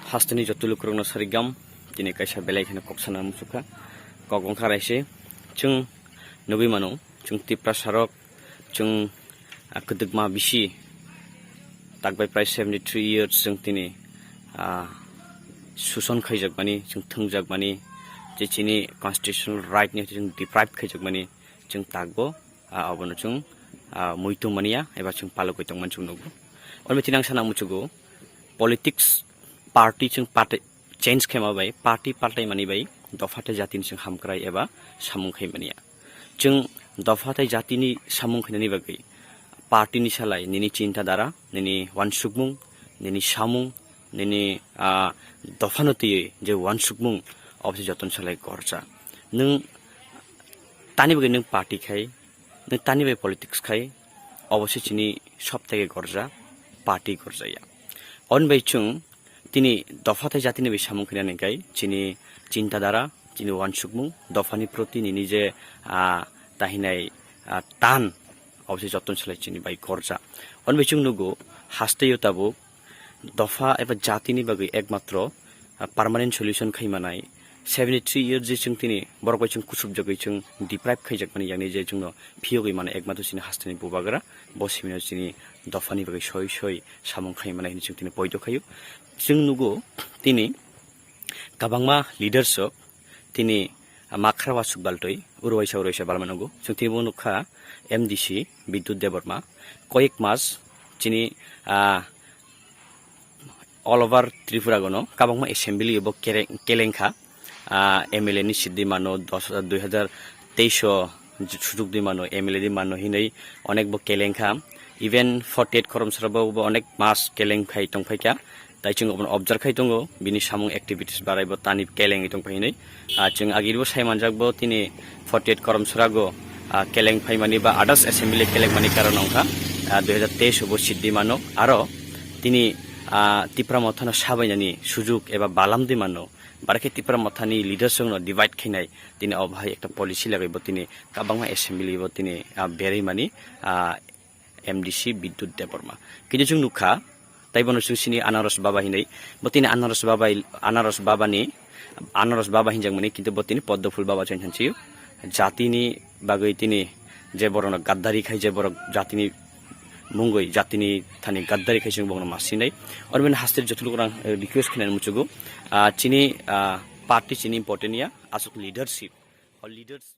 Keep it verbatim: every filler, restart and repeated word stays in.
Hasteni joto lukurokno sarigam, tini kaisa belai kheno kok sana muchukha. Kok wngkha raise, chwng nugwi mano, chwng Tiprasarok, chwng, ah, kwdwkma bisi takbai prai seventy three years chwng tini, ah, suson khaijakmani, chwng thwngjakmani, je chini constitutional right ni chwng deprive khaijakmani, chwng takbo, ah, obono chwng, ah, muitu mania eba chwng palugwi tongmani chwng nugo. Omo tini ang sana muchugo, politics party chwng party change khaima bai, party paltai mani bai, dopha tei jatini chwng hamkrai eba samung khai mania. Chwng dopha tei jatini samung khainani bagwi party ni salai nini chinta dara, nini wansukmung, nini samung, nini, ah, dophano twiwi je wansukmung, obo se joton salai gorja. Nwng tani bagwi nwng party khai, nwng tani bai politics khai, obo se chini sob theke gorja, party gorjaya. On bai chwng tini dopha tei jatini bai samung khainani kai chini chinta dara, chini wansukmung, dophani proti nini je, ah, tahinai, ah, tan, obo se joton salai chini bai gorja. On bai chwng nugo, hasteo tabuk dopha eba jatini bagwi ekmatro, ah, permanent solution khai manai. Seventy three years je chwng tini borok bai chwng kusubjagwi chwng deprive khaijakmani yakni je chwngno phiyogwi mano ekmatro chini hasteni bubagra, bo simino chini dophani bagwi soi soi samung khai manai hwnwi chwng tini poito khaio. Chwng nugo tini kwbangma leaders rok tini, ah, makhra wasuk baltwi uro waisa uro waisa balma nugo. Chwng tini bo nukha M D C Bidyut Debbarma koyek mas chini, ah, all over Tripura gono kabangma assembly bo kere-, kelengkha, ah, M L A ni siddi mano dos, dui hazar teis o sujuk di mano, M L A di mano hinwi onek bo kelengkha, even forty eight Khoromsora bo, bo onek mas keleng khai tongphaikha, tai chwng obono observe khai tongo, bini samung activities barai bo tani kelengwi tongphai hinwi. Ah, chwng agiribo sai manjak bo tini forty eight Khoromsora go, ah, keleng phaimani ba others assembly keleng mani karon wngkha, ah, dui hazar teis o bo siddi mano. Aro tini, ah, Tipra Mothano sabainani sujuk eba balam di mano. Barakhe Tipra Mothani leaders rokno divide khainai tini obo hai ekta policy lagwi bo tini kabangma assembly bo tini, ah, berwi mani, ah, M D C Bidyut Debbarma. Kini chwng nukha, tei bono chwng sini Anaros Baba hinwi. Bo tini Anaros Baba, Anaros Baba ni, Anaros Baba hinjakmani, kintu bo tini Poddo Phul Baba chwng hansiyo. Jatini bagwi tini je borokno gaddari khai, je borok jatini mungwi, jatini thani gaddari khai chwng bono ma sinai. Oro bini haste joto lukurang, eh, request khainani muchugo. Ah, chini, ah, party chini important ya, aswk leadership. O leaders